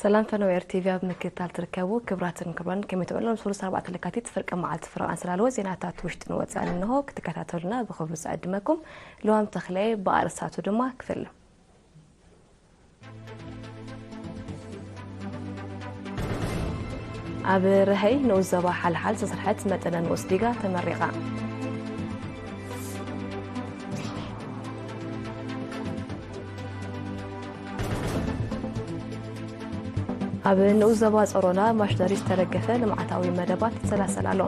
ሰላም ፈነወ ኤር ቲቪ ኣብ ምክትታል ትርከቡ ክብራትን ክብራን ከመይ ትውዕሉ? ሎም ሰሉስ ኣርባዕተ ለካቲት ፍርቂ መዓልቲ ፍረቓን ስላልዎ ዜናታት ውሽጥን ወጻእን እንሆ ክትከታተሉና ብኽብሪ ዝዕድመኩም ልዋም ተኽለ። ብኣርእስታቱ ድማ ክፍል ኣብ ርሀይ ንኡስ ዞባ ሓልሓል ዝተሰርሐት መጠነ ንኡስ ዲጋ ተመሪቓ። ኣብ ንኡስ ዞባ ጸሮና ማሽነሪ ዝተደገፈ ልምዓታዊ መደባት ይሰላሰል ኣሎ።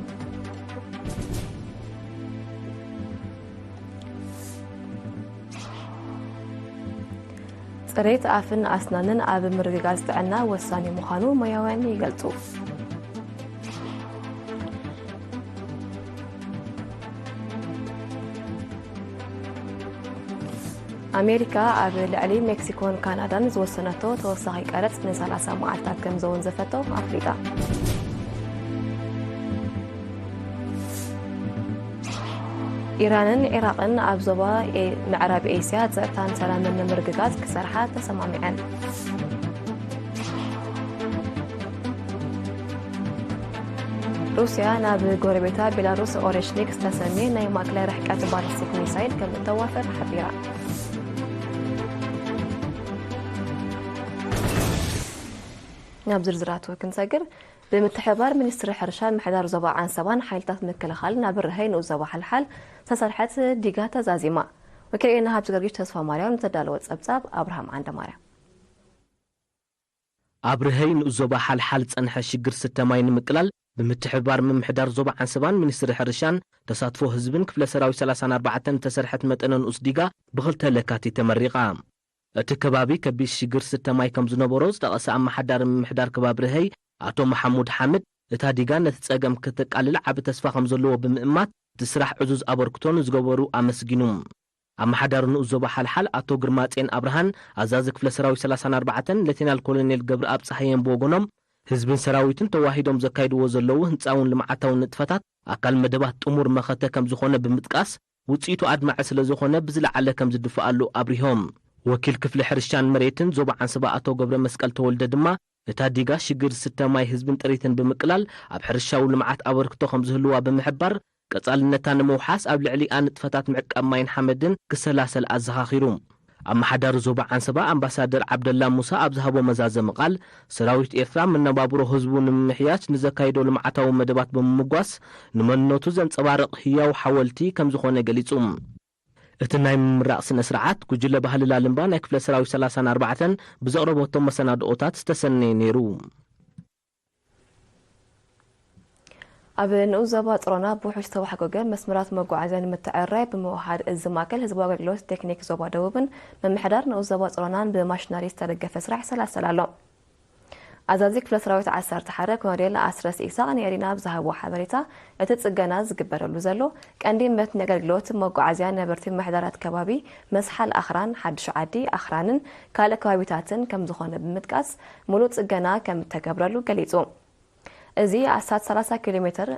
ጽሬት ኣፍን ኣስናንን ኣብ ምርግጋጽ ጥዕና ወሳኒ ምዃኑ ሞያውያን ይገልጹ። ኣሜሪካ ኣብ ልዕሊ ሜክሲኮን ካናዳን ዝወሰነቶ ተወሳኺ ቀረጽ ንሰላሳ መዓልታት ከም ዘወንዘፈቶ ኣፍሊጣ። ኢራንን ዒራቕን ኣብ ዞባ ኤ-፣ ምዕራብ ኤስያ ጸጥታን ሰላምን ንምርግጋጽ ክሰርሓ ተሰማሚዐን። ሩስያ ናብ ጎረቤታ ቤላሩስ ኦሬሽኒክ ዝተሰምየ ናይ ማእከላይ ርሕቀት ባሊስቲክ ሚሳይል ከም እተዋፍር ሓቢራ። ናብ ዝርዝራቱ ክንሰግር፣ ብምትሕብባር ሚኒስትሪ ሕርሻን ምሕዳር ዞባ ዓንሰባን ሓይልታት ምክልኻል ናብ ርሀይ ንኡስ ዞባ ሓልሓል ዝተሰርሐት ዲጋ ተዛዚማ። ወኪል ኤና ሃብቲ ገርጊሽ ተስፋ ማርያም ዘዳለወ ጸብጻብ ኣብርሃም ዓንደ ማርያም። ኣብ ርሀይ ንኡስ ዞባ ሓልሓል ዝጸንሐ ሽግር ስተ ማይ ንምቅላል ብምትሕብባር ምምሕዳር ዞባ ዓንሰባን ሚኒስትሪ ሕርሻን ተሳትፎ ህዝብን ክፍለ ሰራዊት ሰላሳን ኣርባዕተን ዝተሰርሐት መጠነ ንኡስ ዲጋ ብኽልተ ለካቲት ተመሪቓ። እቲ ከባቢ ከቢድ ሽግር ስተ ማይ ከም ዝነበሮ ዝጠቐሰ ኣመሓዳሪ ምምሕዳር ከባቢ ርሀይ ኣቶ መሓሙድ ሓምድ፣ እታ ዲጋ ነቲ ጸገም ከተቃልል ዓቢ ተስፋ ከም ዘለዎ ብምእማት፣ እቲ ስራሕ ዕዙዝ ኣበርክቶ ንዝገበሩ ኣመስጊኑ። ኣመሓዳሪ ንኡስ ዞባ ሓልሓል ኣቶ ግርማጼን ኣብርሃን ኣዛዚ ክፍለ ሰራዊት ሰላሳን ኣርባዕተን ሌተናል ኮሎኔል ገብረኣብ ጸሃየን ብወገኖም፣ ህዝብን ሰራዊትን ተዋሂዶም ዘካይድዎ ዘለዉ ህንጻውን ልምዓታውን ንጥፈታት ኣካል መደባት ጥሙር መኸተ ከም ዝኾነ ብምጥቃስ፣ ውጽኢቱ ኣድማዒ ስለ ዝኾነ ብዝለዓለ ከም ዝድፍኣሉ ኣብሪሆም። ወኪል ክፍሊ ሕርሻን መሬትን ዞባ ዓንሰባ ኣቶ ገብረ መስቀል ተወልደ ድማ፣ እታ ዲጋ ሽግር ስተ ማይ ህዝብን ጥሪትን ብምቅላል ኣብ ሕርሻዊ ልምዓት ኣበርክቶ ከም ዝህልዋ ብምሕባር፣ ቀጻልነታ ንምውሓስ ኣብ ልዕሊኣ ንጥፈታት ምዕቃብ ማይን ሓመድን ክሰላሰል ኣዘኻኺሩ። ኣመሓዳሪ ዞባ ዓንሰባ ኣምባሳደር ዓብደላ ሙሳ ኣብ ዝሃቦ መዛዘሚ ቃል፣ ሰራዊት ኤርትራ መነባብሮ ህዝቡ ንምምሕያሽ ንዘካይዶ ልምዓታዊ መደባት ብምምጓስ፣ ንመንነቱ ዘንጸባርቕ ህያው ሓወልቲ ከም ዝኾነ ገሊጹ። እቲ ናይ ምምራቕ ስነ ስርዓት፣ ጉጅለ ባህሊ ላልምባ ናይ ክፍለ ሰራዊት ሰላሳን ኣርባዕተን ብዘቕረበቶ መሰናድኦታት ዝተሰነየ ነይሩ። ኣብ ንኡስ ዞባ ጽሮና ብውሕጅ ዝተዋሕጎገ መስመራት መጓዓዝያ ንምትዕርራይ ብምውሃድ እዚ ማእከል ህዝባዊ ኣገልግሎት ቴክኒክ ዞባ ደቡብን ምምሕዳር ንኡስ ዞባ ጽሮናን ብማሽነሪ ዝተደገፈ ስራሕ ይሰላሰል ኣሎ። ኣዛዚ ክፍለ ሰራዊት ዓሰርተ ሓደ ኮሎኔል ኣስረስ ኢሳቕ ንኤሪና ኣብ ዝሃብዎ ሓበሬታ፣ እቲ ጽገና ዝግበረሉ ዘሎ ቀንዲ መትኒ ኣገልግሎት መጓዓዝያ ነበርቲ ምምሕዳራት ከባቢ መስሓል ኣኽራን፣ ሓድሽ ዓዲ፣ ኣኽራንን ካልእ ከባቢታትን ከም ዝኾነ ብምጥቃስ፣ ሙሉእ ጽገና ከም እተገብረሉ ገሊጹ። እዚ ኣስታት ሰላሳ ኪሎ ሜተር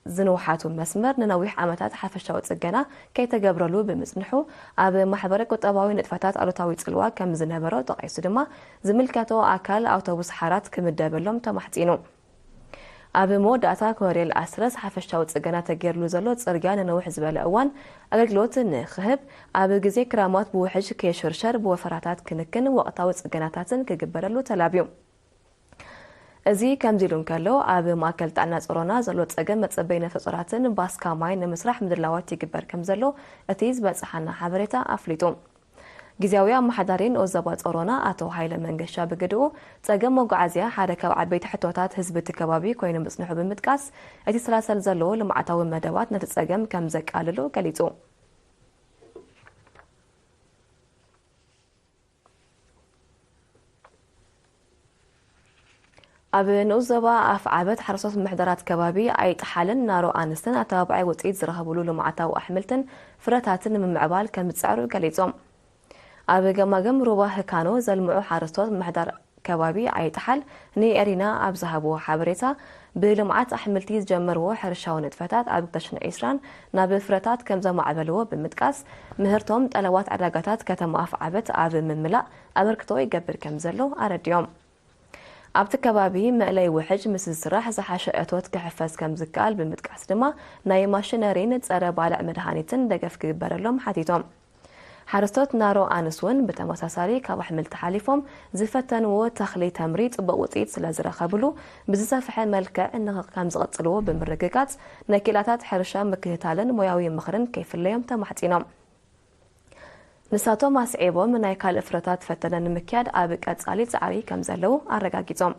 ዝንውሓቱ መስመር ንነዊሕ ዓመታት ሓፈሻዊ ጽገና ከይተገብረሉ ብምጽንሑ፣ ኣብ ማሕበረ ቁጠባዊ ንጥፈታት ኣሉታዊ ጽልዋ ከም ዝነበሮ ጠቒሱ ድማ፣ ዝምልከቶ ኣካል ኣውቶቡስ ሓራት ክምደበሎም ተማሕጺኑ። ኣብ መወዳእታ ኮሎኔል ኣስረስ፣ ሓፈሻዊ ጽገና ተገይርሉ ዘሎ ጽርግያ ንንውሕ ዝበለ እዋን ኣገልግሎት ንኽህብ፣ ኣብ ግዜ ክራማት ብውሕጅ ከየሽርሸር ብወፈራታት ክንክን ወቕታዊ ጽገናታትን ክግበረሉ ተላብዩ። እዚ ከምዚ ኢሉ እንከሎ፣ ኣብ ማእከል ጥዕና ጾሮና ዘሎ ጸገም መጸበይ ነፍሰ ጾራትን ባስካ ማይን ንምስራሕ ምድላዋት ይግበር ከም ዘሎ እቲ ዝበጽሓና ሓበሬታ ኣፍሊጡ። ግዝያዊ ኣመሓዳሪ ንኡስ ዞባ ጾሮና ኣቶ ሃይለ መንገሻ ብግድኡ፣ ጸገም መጓዓዝያ ሓደ ካብ ዓበይቲ ሕቶታት ህዝቢ እቲ ከባቢ ኮይኑ ምጽንሑ ብምጥቃስ፣ እቲ ዝሰላሰል ዘሎ ልምዓታዊ መደባት ነቲ ጸገም ከም ዘቃልሎ ገሊጹ። ኣብ ንኡስ ዞባ ኣፍዓበት ሓረስቶት ምሕደራት ከባቢ ኣይጥሓልን ናሮ ኣንስትን ኣተባባዒ ውፅኢት ዝረኸብሉ ልምዓታዊ ኣሕምልትን ፍረታትን ንምምዕባል ከም ዝፅዕሩ ገሊፆም። ኣብ ገማግም ሩባ ህካኖ ዘልምዑ ሓረስቶት ምሕዳር ከባቢ ኣይጥሓል ንኤሪና ኣብ ዝሃብዎ ሓበሬታ፣ ብልምዓት ኣሕምልቲ ዝጀመርዎ ሕርሻዊ ንጥፈታት ኣብ ክልተ ሽሕን ዕስራን ናብ ፍረታት ከም ዘማዕበልዎ ብምጥቃስ፣ ምህርቶም ጠለባት ዕዳጋታት ከተማ ኣፍዓበት ኣብ ምምላእ ኣበርክቶ ይገብር ከም ዘሎ ኣረዲኦም። ኣብቲ ከባቢ መእለይ ውሕጅ ምስ ዝስራሕ ዝሓሸ እቶት ክሕፈስ ከም ዝከኣል ብምጥቃስ ድማ ናይ ማሽነሪን ጸረ ባልዕ መድሃኒትን ደገፍ ክግበረሎም ሓቲቶም። ሓረስቶት ናሮ ኣንስ እውን ብተመሳሳሊ ካብ ኣሕምልቲ ሓሊፎም ዝፈተንዎ ተኽሊ ተምሪ ጽቡቕ ውጽኢት ስለ ዝረኸብሉ ብዝሰፍሐ መልክዕ ከም ዝቕጽልዎ ብምርግጋጽ ናይ ክኢላታት ሕርሻ ምክትታልን ሞያዊ ምኽርን ከይፍለዮም ተማሕጺኖም። ንሳቶም ኣስዒቦም ናይ ካልእ ፍረታት ፈተነ ንምክያድ ኣብ ቀጻሊ ጻዕሪ ከም ዘለዉ ኣረጋጊጾም።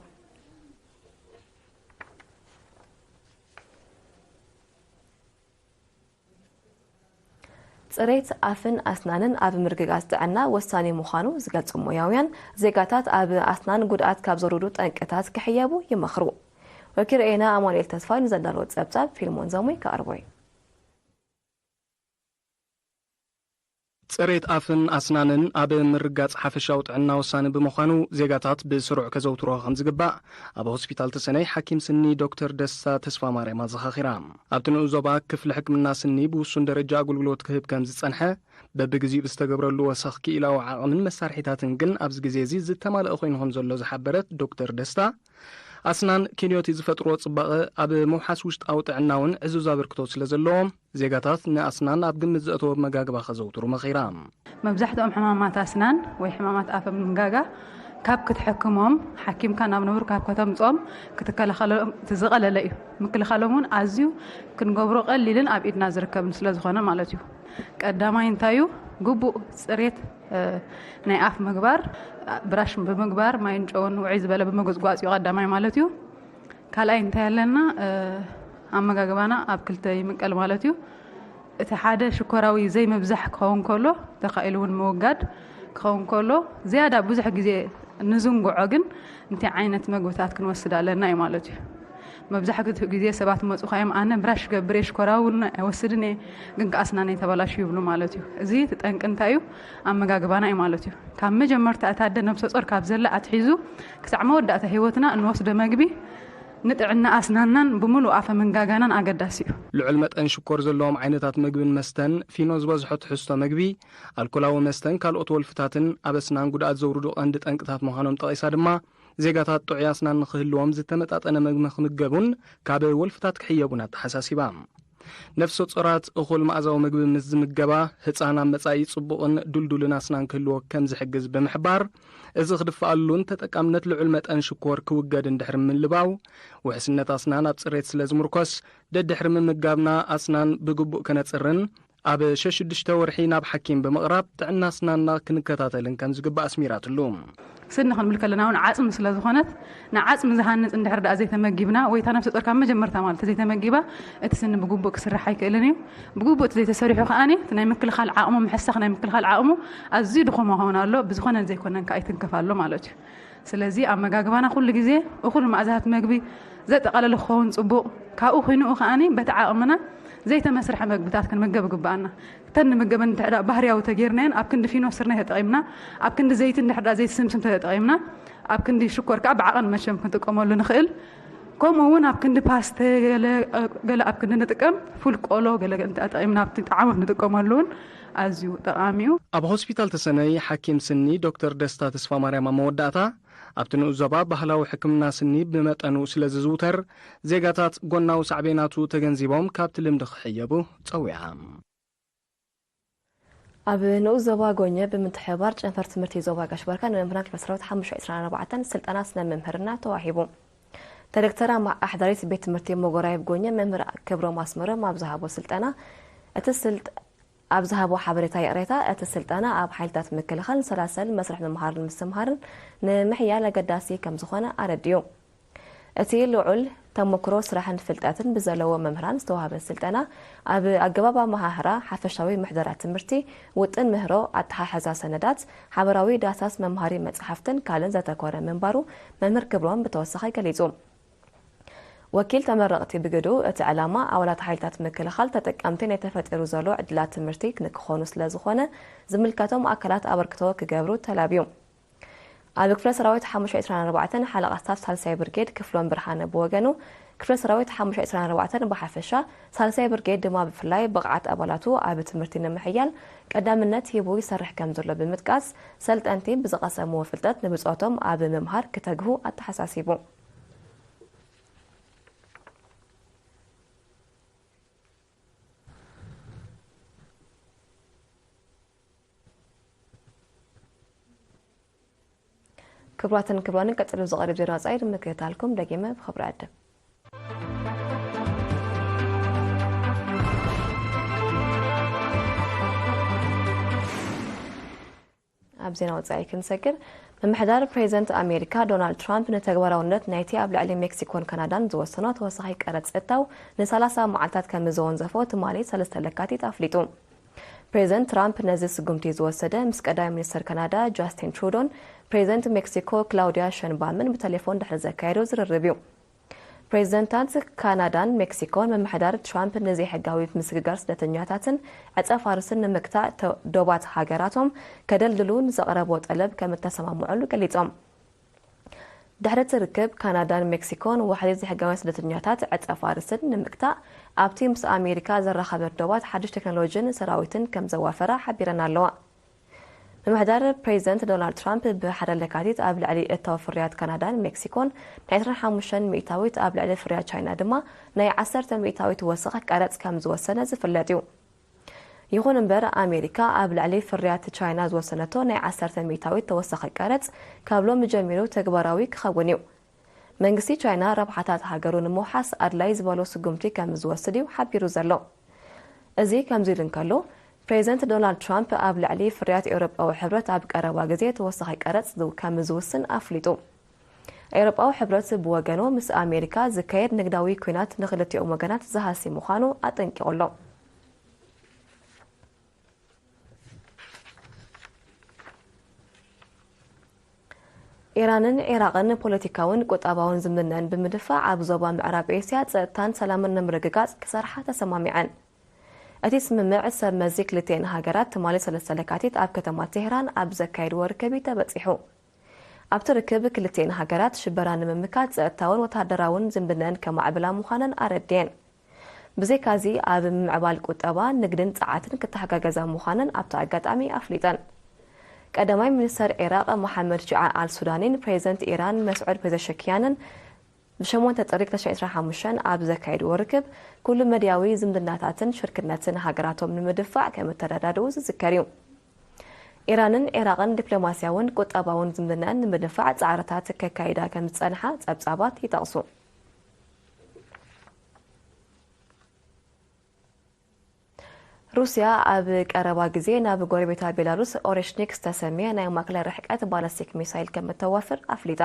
ጽሬት ኣፍን ኣስናንን ኣብ ምርግጋጽ ጥዕና ወሳኒ ምዃኑ ዝገልጹ ሞያውያን፣ ዜጋታት ኣብ ኣስናን ጉድኣት ካብ ዘውርዱ ጠንቅታት ክሕየቡ ይመኽሩ። ወኪል ርኤና ኣማኑኤል ተስፋይ ንዘዳለዎ ጸብጻብ ፊልሞን ዘሙይ ከቕርቦ እዩ። ጽሬት ኣፍን ኣስናንን ኣብ ምርጋጽ ሓፈሻዊ ጥዕና ወሳኒ ብምዃኑ፣ ዜጋታት ብስሩዕ ከዘውትሮ ከም ዝግባእ ኣብ ሆስፒታል ተሰነይ ሓኪም ስኒ ዶክተር ደስታ ተስፋ ማርያም ኣዘኻኺራ። ኣብቲ ንኡስ ዞባ ክፍሊ ሕክምና ስኒ ብውሱን ደረጃ ኣገልግሎት ክህብ ከም ዝጸንሐ፣ በብግዜኡ ብዝተገብረሉ ወሰኽ ክኢላዊ ዓቕምን መሳርሒታትን ግን ኣብዚ ግዜ እዚ ዝተማልአ ኮይኑ ከም ዘሎ ዝሓበረት ዶክተር ደስታ፣ ኣስናን ኪንዮቲ ዝፈጥርዎ ጽባቐ ኣብ ምውሓስ ውሽጣዊ ጥዕና እውን ዕዙዝ ኣበርክቶ ስለ ዘለዎ፣ ዜጋታት ንኣስናን ኣብ ግምት ዘእተወ መጋግባ ከዘውትሩ መኺራ። መብዛሕትኦም ሕማማት ኣስናን ወይ ሕማማት ኣፍ መንጋጋ ካብ ክትሕክሞም ሓኪምካ ናብ ነብሩ ካብ ከተምጾም ክትከላኸሎም እቲ ዝቐለለ እዩ። ምክልኻሎም እውን ኣዝዩ ክንገብሮ ቀሊልን ኣብ ኢድና ዝርከብን ስለ ዝኾነ ማለት እዩ። ቀዳማይ እንታይ እዩ? ግቡእ ጽሬት፣ እ፣ ናይ ኣፍ ምግባር፣ ብራሽ ብምግባር፣ ማይን ጨውን ውዕይ ዝበለ ብምጉጽጓጽ እዩ ቀዳማይ ማለት እዩ። ካልኣይ እንታይ ኣለና? እ፣ ኣመጋግባና ኣብ ክልተ ይምቀል ማለት እዩ። እቲ ሓደ ሽኮራዊ ዘይምብዛሕ ክኸውን ከሎ፣ ተኻኢሉ እውን ምውጋድ ክኸውን ከሎ፣ ዝያዳ ብዙሕ ግዜ ንዝንግዖ ግን እንታይ ዓይነት መግብታት ክንወስድ ኣለና እዩ ማለት እዩ። መብዛሕትኡ ግዜ ሰባት መፁ ካዮም፣ "ኣነ ብራሽ ገብር እየ፣ ሽኮራዊ እውን ኣይወስድን እየ፣ ግን ከኣ ኣስናነይ ተበላሽዩ" ይብሉ ማለት እዩ። እዚ እቲ ጠንቂ እንታይ እዩ? ኣመጋግባና እዩ ማለት እዩ። ካብ መጀመርታ እታ ኣደ ነብሰ ጾር ካብ ዘላ ኣትሒዙ ክሳዕ መወዳእታ ህይወትና እንወስዶ መግቢ ንጥዕና ኣስናናን ብምሉእ ኣፈ መንጋጋናን ኣገዳሲ እዩ። ልዑል መጠን ሽኮር ዘለዎም ዓይነታት መግብን መስተን፣ ፊኖ ዝበዝሖ ትሕዝቶ መግቢ፣ ኣልኮላዊ መስተን ካልኦት ወልፍታትን ኣብ ኣስናን ጉድኣት ዘውርዱ ቀንዲ ጠንቅታት ምዃኖም ጠቒሳ ድማ፣ ዜጋታት ጥዑይ ኣስናን ንኽህልዎም ዝተመጣጠነ መግቢ ክምገቡን ካብ ወልፍታት ክሕየቡን ኣተሓሳሲባ። ነፍሰ ጾራት እኹል መኣዛዊ መግቢ ምስ ዝምገባ፣ ህጻን ኣብ መጻኢ ጽቡቕን ዱልዱልን ኣስናን ክህልዎ ከም ዝሕግዝ ብምሕባር፣ እዚ ክድፍኣሉን ተጠቃምነት ልዑል መጠን ሽኮር ክውገድ እንድሕር ምልባው፣ ውሕስነት ኣስናን ኣብ ጽሬት ስለ ዝምርኮስ፣ ደድሕሪ ምምጋብና ኣስናን ብግቡእ ከነጽርን፣ ኣብ ሸሽዱሽተ ወርሒ ናብ ሓኪም ብምቕራብ ጥዕና ኣስናንና ክንከታተልን ከም ዝግባእ ኣስሚራትሉ። ስኒ ክንብል ከለና እውን ዓጽሚ ስለ ዝኾነት፣ ንዓጽሚ ዝሃንጽ እንድሕር ደኣ ዘይተመጊብና፣ ወይ እታ ነፍሰ ጾር ካብ መጀመርታ ማለት ዘይተመጊባ፣ እቲ ስኒ ብግቡእ ክስራሕ ኣይክእልን እዩ። ብግቡእ እቲ ዘይተሰሪሑ ከኣኒ፣ እቲ ናይ ምክልኻል ዓቕሙ፣ ምሕሳኽ ናይ ምክልኻል ዓቕሙ ኣዝዩ ድኹም ክኸውን ኣሎ፣ ብዝኾነን ዘይኮነን ከኣ ይትንከፍ ኣሎ ማለት እዩ። ስለዚ ኣመጋግባና ኩሉ ግዜ እኹል መኣዛታት መግቢ ዘጠቓለለ ክኸውን ጽቡቕ። ካብኡ ኺንኡ ከኣኒ በቲ ዓቕምና ዘይተመስርሐ መግብታት ክንምገብ ይግብኣና። እተን ንምገበን እንድሕር ደኣ ባህርያዊ ተጌርናየን ኣብ ክንዲ ፊኖ ስርናይ ተጠቒምና፣ ኣብ ክንዲ ዘይቲ እንድሕር ደኣ ዘይቲ ስምስም ተጠቒምና፣ ኣብ ክንዲ ሽኮር ከኣ ብዓቐን መቸም ክንጥቀመሉ ንኽእል። ከምኡ እውን ኣብ ክንዲ ፓስተ ገለ፣ ገለ ኣብ ክንዲ ንጥቀም፣ ፉል ቆሎ ገለ ተጠቒምና ኣብቲ ጣዕሞት ንጥቀመሉ እውን ኣዝዩ ጠቓሚ እዩ። ኣብ ሆስፒታል ተሰነይ ሓኪም ስኒ ዶክተር ደስታ ተስፋማርያም ኣብ መወዳእታ፣ ኣብቲ ንኡስ ዞባ ባህላዊ ሕክምና ስኒ ብመጠኑ ስለ ዝዝውተር፣ ዜጋታት ጎናዊ ሳዕቤናቱ ተገንዚቦም ካብቲ ልምዲ ክሕየቡ ጸዊዓ። ኣብ ንኡስ ዞባ ጎኘ ብምትሕብባር ጨንፈር ትምህርቲ ዞባ ጋሽ ባርካ ንመምህራን ክፍለ ሰራዊት ሓሙሽተ ዒስራን ኣርባዕተን ስልጠና ስነ ምምህርና ተዋሂቡ። ዳይሬክተር ኣማ-፣ ኣሕዳሪት ቤት ትምህርቲ መጎራየብ ጎኘ መምህር ክብሮም ኣስመሮም ኣብ ዝሃቦ ስልጠና፣ እቲ ስልጥ-፣ ኣብ ዝሃቦ ሓበሬታ ይቕሬታ፣ እቲ ስልጠና ኣብ ሓይልታት ምክልኻል፣ ሰላሰል፣ መስርሕ ምምሃርን ምስትምሃርን ንምሕያል ኣገዳሲ ከም ዝኾነ ኣረዲኡ። እቲ ልዑል ተሞክሮ ስራሕን ፍልጠትን ብዘለዎ መምህራን ዝተዋህበ ስልጠና፣ ኣብ ኣገባብ ኣመሃህራ፣ ሓፈሻዊ ምሕደራ ትምህርቲ፣ ውጥን ምህሮ፣ ኣተሓሕዛ ሰነዳት፣ ሓበራዊ ዳህሳስ መምሃሪ መጽሓፍትን ካልእን ዘተኮረ ምንባሩ መምህር ክብሮም ብተወሳኺ ገሊጹ። ወኪል ተመረቕቲ ብግዱ፣ እቲ ዕላማ ኣባላት ሓይልታት ምክልኻል ተጠቀምቲ ናይ ተፈጢሩ ዘሎ ዕድላት ትምህርቲ ንክኾኑ ስለ ዝኾነ፣ ዝምልከቶም ኣካላት ኣበርክቶ ክገብሩ ተላብዩ። ኣብ ክፍለ ሰራዊት ሓሙሽተ ዕስራን ኣርባዕተን ሓለቓ ስታፍ ሳልሳይ ብርጌድ ክፍሎም ብርሃነ ብወገኑ፣ ክፍለ ሰራዊት ሓሙሽተ ዕስራን ኣርባዕተን ብሓፈሻ፣ ሳልሳይ ብርጌድ ድማ ብፍላይ ብቕዓት ኣባላቱ ኣብ ትምህርቲ ንምሕያል ቀዳምነት ሂቡ ይሰርሕ ከም ዘሎ ብምጥቃስ፣ ሰልጠንቲ ብዝቐሰምዎ ፍልጠት ንብጾቶም ኣብ ምምሃር ክተግሁ ኣተሓሳሲቡ። ክቡራትን ክቡራንን፣ ቀጺሉ ዝቐርብ ዜና ወጻኢ ንምክትታልኩም ደጊመ ብኽብሪ ዕድም። ኣብ ዜና ወጻኢ ክንሰግር፣ ምምሕዳር ፕሬዚደንት ኣሜሪካ ዶናልድ ትራምፕ ንተግባራውነት ናይቲ ኣብ ልዕሊ ሜክሲኮን ካናዳን ዝወሰኖ ተወሳኺ ቀረጽ እታው ንሰላሳ መዓልታት ከም ዘወንዘፎ ትማሊ ሰለስተ ለካቲት ኣፍሊጡ። ፕሬዚደንት ትራምፕ ነዚ ስጉምቲ ዝወሰደ ምስ ቀዳማይ ሚኒስተር ካናዳ ጃስቲን ትሩዶን ፕሬዚደንት ሜክሲኮ ክላውዲያ ሸንባምን ብቴሌፎን ድሕሪ ዘካየዶ ዝርርብ እዩ። ፕሬዚደንታት ካናዳን ሜክሲኮን ምምሕዳር ትራምፕ ንዘይሕጋዊ ምስግጋር ስደተኛታትን ዕጸ ፋርስን ንምግታእ ተ-፣ ዶባት ሃገራቶም ከደልድሉ ንዘቕረቦ ጠለብ ከም እተሰማምዐሉ ገሊጾም። ድሕሪ እቲ ርክብ፣ ካናዳን ሜክሲኮን ዋሕዚ ዘይሕጋውያን ስደተኛታት ዕጸ ፋርስን ንምግታእ ኣብቲ ምስ ኣሜሪካ ዘራኸበን ዶባት ሓድሽ ቴክኖሎጂን ሰራዊትን ከም ዘዋፈራ ሓቢረን ኣለዋ። ምምሕዳር ፕሬዚደንት ዶናልድ ትራምፕ ብሓደ ለካቲት ኣብ ልዕሊ እታው ፍርያት ካናዳን ሜክሲኮን ናይ ዕስራን ሓሙሽተን ሚእታዊት፣ ኣብ ልዕሊ ፍርያት ቻይና ድማ ናይ ዓሰርተ ሚእታዊት ወሰኽ ቀረጽ ከም ዝወሰነ ዝፍለጥ እዩ። ይኹን እምበር፣ ኣሜሪካ ኣብ ልዕሊ ፍርያት ቻይና ዝወሰነቶ ናይ ዓሰርተ ሚእታዊት ተወሳኺ ቀረጽ ካብ ሎሚ ጀሚሩ ተግባራዊ ክኸውን እዩ። መንግስቲ ቻይና ረብሓታት ሃገሩ ንምውሓስ ኣድላይ ዝበሎ ስጉምቲ ከም ዝወስድ እዩ ሓቢሩ ዘሎ። እዚ ከምዚ ኢሉ እንከሎ፣ ፕሬዚደንት ዶናልድ ትራምፕ ኣብ ልዕሊ ፍርያት ኤውሮጳዊ ሕብረት ኣብ ቀረባ ግዜ ተወሳኺ ቀረጽ ዝው-፣ ከም ዝውስን ኣፍሊጡ። ኤውሮጳዊ ሕብረት ብወገኑ ምስ ኣሜሪካ ዝካየድ ንግዳዊ ኲናት ንክልቲኦም ወገናት ዝሃሲ ምዃኑ ኣጠንቂቑ ኣሎ። ኢራንን ዒራቕን ፖለቲካውን ቁጠባውን ዝምድነን ብምድፋዕ ኣብ ዞባ ምዕራብ ኤስያ ጸጥታን ሰላምን ንምርግጋጽ ክሰርሓ ተሰማሚዐን። እቲ ስምምዕ ሰብ መዚ ክልቲኤን ሃገራት ትማሊ ሰለስተ ለካቲት ኣብ ከተማ ቴህራን ኣብ ዘካየድዎ ርክብ እዩ ተበጺሑ። ኣብቲ ርክብ ክልቲኤን ሃገራት ሽበራ ንምምካት ጸጥታውን ወተሃደራውን ዝምድነን ከማዕብላ ምዃነን ኣረድየን። ብዘይካዚ ኣብ ምምዕባል ቁጠባ፣ ንግድን ጸዓትን ክተሓጋገዛ ምዃነን ኣብቲ ኣጋጣሚ ኣፍሊጠን። ቀዳማይ ሚኒስተር ዒራቕ መሓመድ ሽዓ ኣል ሱዳኒን ፕሬዚደንት ኢራን መስዑድ ፔዘሸኪያንን ብሸሞንተ ጥሪ ክልተ ሺሕ ዕስራን ሓሙሽተን ኣብ ዘካየድዎ ርክብ፣ ኩሉ መድያዊ ዝምድናታትን ሽርክነትን ሃገራቶም ንምድፋዕ ከም እተረዳድኡ ዝዝከር እዩ። ኢራንን ዒራቕን ዲፕሎማስያውን ቁጠባውን ዝምድናን ንምድፋዕ ጻዕርታት ከካይዳ ከም ዝጸንሓ ጸብጻባት ይጠቕሱ። ሩስያ ኣብ ቀረባ ግዜ ናብ ጎረቤታ ቤላሩስ ኦሬሽኒክ ዝተሰምየ ናይ ማእከላይ ርሕቀት ባለስቲክ ሚሳይል ከም እተዋፍር ኣፍሊጣ።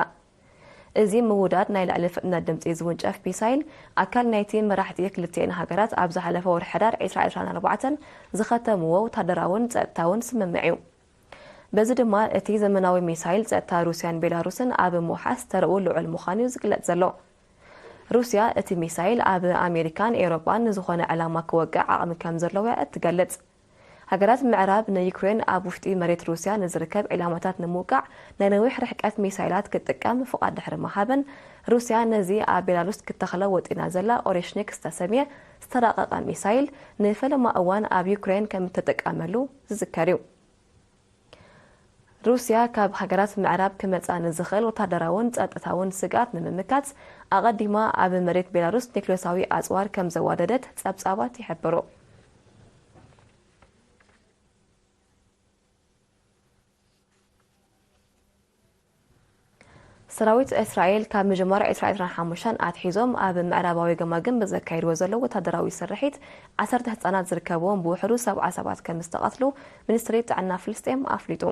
እዚ ምውዳድ ናይ ልዕሊ ፍጥነት ድምጺ ዝውንጨፍ ሚሳይል ኣካል ናይቲ መራሕቲ ክልቲኤን ሃገራት ኣብ ዝሓለፈ ወርሒ ሕዳር ዕስራ ዕስራን ኣርባዕተን ዝኸተምዎ ወታደራውን ጸጥታውን ስምምዕ እዩ። በዚ ድማ እቲ ዘመናዊ ሚሳይል ጸጥታ ሩስያን ቤላሩስን ኣብ ምውሓስ ተረኡ ልዑል ምዃኑ እዩ ዝግለጽ ዘሎ። ሩስያ እቲ ሚሳይል ኣብ ኣሜሪካን ኤውሮጳን ንዝኾነ ዕላማ ክወቅዕ ዓቕሚ ከም ዘለዎ እያ እትገልጽ። ሃገራት ምዕራብ ንዩክሬን ኣብ ውሽጢ መሬት ሩስያ ንዝርከብ ዒላማታት ንምውቃዕ ናይ ነዊሕ ርሕቀት ሚሳይላት ክትጥቀም ፍቓድ ድሕሪ ምሃበን፣ ሩስያ ነዚ ኣብ ቤላሩስ ክትተኽሎ ወጢና ዘላ ኦሬሽኒክ ዝተሰምየ ዝተራቐቐ ሚሳይል ንፈለማ እዋን ኣብ ዩክሬን ከም እትጥቀመሉ ዝዝከር እዩ። ሩስያ ካብ ሃገራት ምዕራብ ክመጽኣ ንዝኽእል ወታደራውን ጸጥታውን ስግኣት ንምምካት፣ ኣቐዲማ ኣብ መሬት ቤላሩስ ኒክሌሳዊ ኣጽዋር ከም ዘዋደደት ጸብጻባት ይሕብሩ። ሰራዊት እስራኤል ካብ ምጅማር ዕስራ ዕስራን ሓሙሽተን ኣትሒዞም ኣብ ምዕራባዊ ገማግም ብዘካየድዎ ዘለዉ ወታደራዊ ስርሒት፣ ዓሰርተ ህጻናት ዝርከብዎም ብውሕዱ ሰብዓ ሰባት ከም ዝተቐትሉ ሚኒስትሪ ጥዕና ፍልስጤም ኣፍሊጡ።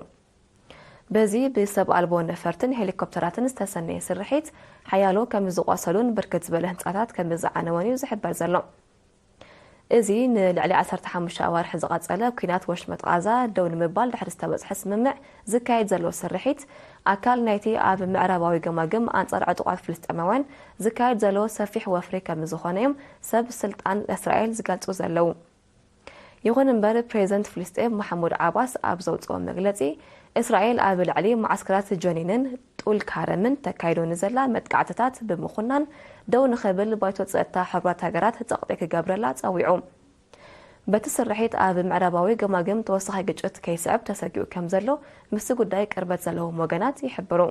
በዚ ብሰብ ኣልቦ ነፈርትን ሄሊኮፕተራትን ዝተሰነየ ስርሒት፣ ሓያሎ ከም ዝቖሰሉን ብርክት ዝበለ ህንጻታት ከም ዝዓነወን እዩ ዝሕበር ዘሎ። እዚ ንልዕሊ ዓሰርተ ሓሙሽተ ኣዋርሕ ዝቐጸለ ኲናት ወሽመጥ ቓዛ ደው ንምባል ድሕሪ ዝተበጽሐ ስምምዕ ዝካየድ ዘሎ ስርሒት፣ ኣካል ናይቲ ኣብ ምዕራባዊ ገማግም ኣንጻር ዕጡቓት ፍልስጤማውያን ዝካየድ ዘሎ ሰፊሕ ወፍሪ ከም ዝኾነ እዮም ሰብ ስልጣን እስራኤል ዝገልጹ ዘለዉ። ይኹን እምበር፣ ፕሬዚደንት ፍልስጤም መሓሙድ ዓባስ ኣብ ዘውፅኦ መግለፂ፣ እስራኤል ኣብ ልዕሊ መዓስከራት ጀኒንን ጡል ካረምን ተካይዶ ንዘላ መጥቃዕትታት ብምኹናን ደው ንኽብል ባይቶ ፀጥታ ሕቡራት ሃገራት ፀቕጢ ክገብረላ ፀዊዑ። በቲ ስርሒት ኣብ ምዕራባዊ ገማግም ተወሳኺ ግጭት ከይስዕብ ተሰጊኡ ከም ዘሎ ምስቲ ጉዳይ ቅርበት ዘለዎም ወገናት ይሕብሩ።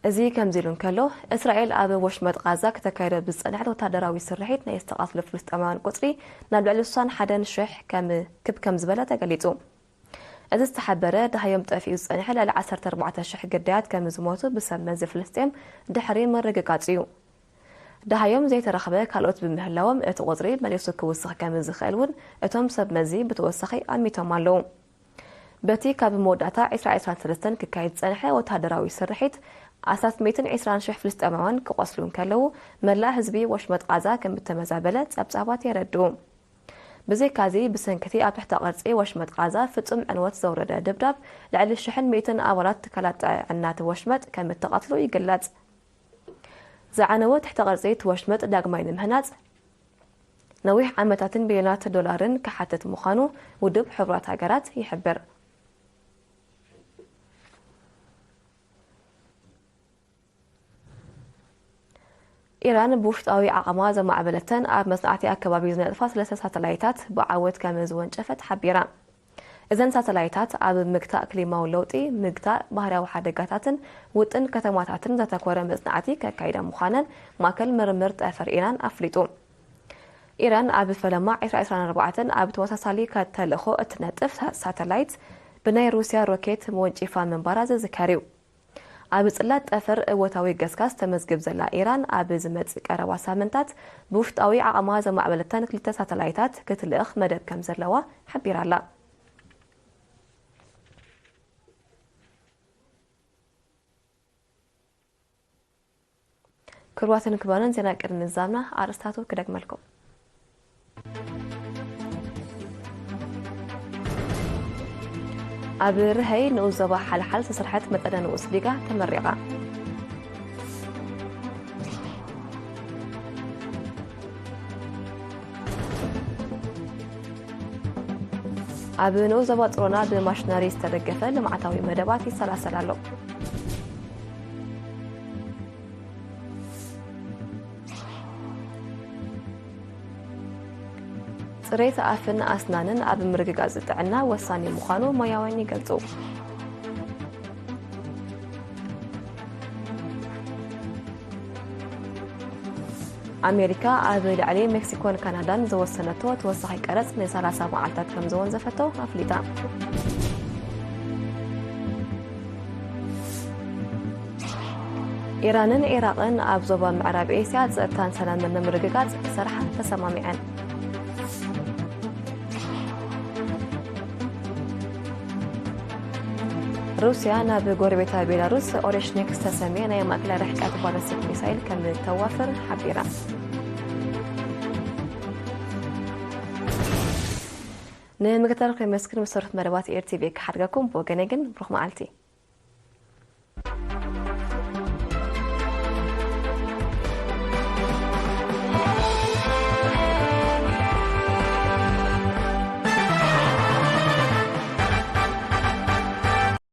እዚ ከምዚ ኢሉ እንከሎ፣ እስራኤል ኣብ ወሽመጥ ቃዛ ክተካይዶ ብዝጸንሐት ወታደራዊ ስርሒት ናይ ዝተቓትሉ ፍልስጤማውያን ቁጽሪ ናብ ልዕሊ ስሳን ሓደን ሽሕ ከም ክብ ከም ዝበለ ተገሊጹ። እዚ ዝተሓበረ፣ ደሃዮም ጠፊኡ ዝጸንሐ ልዕሊ ዓሰርተ ኣርባዕተ ሽሕ ግዳያት ከም ዝሞቱ ብሰብ መዚ ፍልስጤም ድሕሪ ምርግጋጽ እዩ። ደሃዮም ዘይተረኽበ ካልኦት ብምህላዎም፣ እቲ ቁጽሪ መሊሱ ክውስኽ ከም ዝኽእል እውን እቶም ሰብ መዚ ብተወሳኺ ኣሚቶም ኣለዉ። በቲ ካብ መወዳእታ ዕስራ ዕስራን ሰለስተን ክካየድ ዝጸንሐ ወተሃደራዊ ስርሒት፣ ኣስታት ሚእትን ዕስራን ሽሕ ፍልስጤማውያን ክቖስሉ እንከለዉ፣ መላእ ህዝቢ ወሽመጥ ቃዛ ከም እተመዛበለ ጸብጻባት የረድኡ። ብዘይካዚ፣ ብሰንኪ እቲ ኣብ ትሕተ ቅርጺ ወሽመጥ ቃዛ ፍጹም ዕንወት ዘውረደ ድብዳብ፣ ልዕሊ ሽሕን ሚእትን ኣባላት ትካላት ጥዕና እቲ ወሽመጥ ከም እተቐትሉ ይግለጽ። ዝዓነወ ትሕተ ቅርጺ እቲ ወሽመጥ ዳግማይ ንምህናጽ፣ ነዊሕ ዓመታትን ቢልዮናት ዶላርን ክሓትት ምዃኑ ውድብ ሕቡራት ሃገራት ይሕብር። ኢራን ብውሽጣዊ ዓቕማ ዘማዕበለተን ኣብ መጽናዕቲ ኣከባቢ ዝነጥፋ ሰለስተ ሳተላይታት ብዓወት ከም ዝወንጨፈት ሓቢራ። እዘን ሳተላይታት ኣብ ምግታእ ክሊማዊ ለውጢ፣ ምግታእ ባህርያዊ ሓደጋታትን ውጥን ከተማታትን ዘተኮረ መጽናዕቲ ከካይዳ ምዃነን ማእከል ምርምር ጠፈር ኢራን ኣፍሊጡ። ኢራን ኣብ ፈለማ ዕስራ ዕስራን ኣርባዕተን ኣብ ተመሳሳሊ ተልእኾ እትነጥፍ ሳ-፣ ሳተላይት ብናይ ሩስያ ሮኬት ወንጪፋ ምንባራ ዝዝከር እዩ። ኣብ ጽላት ጠፈር እወታዊ ገስጋስ ተመዝግብ ዘላ ኢራን፣ ኣብ ዝመጽእ ቀረባ ሳምንታት ብውሽጣዊ ዓቕማ ዘማዕበለተን ክልተ ሳተላይታት ክትልእኽ መደብ ከም ዘለዋ ሓቢራ ኣላ። ክቡራትን ክቡራንን፣ ዜና ቅድሚ ምዝዛምና ኣርእስታቱ ክደግመልኩም። ኣብ ርሀይ ንኡስ ዞባ ሓልሓል ዝተሰርሐት መጠነ ንኡስ ሊጋ ተመሪቓ። ኣብ ንኡስ ዞባ ጽሮና ብማሽነሪ ዝተደገፈ ልምዓታዊ መደባት ይሰላሰል ኣሎ። ጽሬት ኣፍን ኣስናንን ኣብ ምርግጋጽ ጥዕና ወሳኒ ምዃኑ ሞያውያን ይገልጹ። ኣሜሪካ ኣብ ልዕሊ ሜክሲኮን ካናዳን ዝወሰነቶ ተወሳኺ ቀረጽ ንሰላሳ መዓልታት ከም ዝወንዘፈቶ ኣፍሊጣ። ኢራንን ዒራቕን ኣብ ዞባ ምዕራብ ኤስያ ጸጥታን ሰላምን ንምርግጋጽ ክሰርሓ ተሰማሚዐን። ሩስያ ናብ ጎረቤታ ቤላሩስ ኦሬሽኒክ ዝተሰምየ ናይ ማእከላይ ርሕቀት ባለስቲክ ሚሳይል ከም እተዋፍር ሓቢራ። ንምክትታል ከመስግን መሰረት መደባት ኤር ቲ ቪ ክሓድገኩም፣ ብወገነይ ግን ብሩኽ መዓልቲ።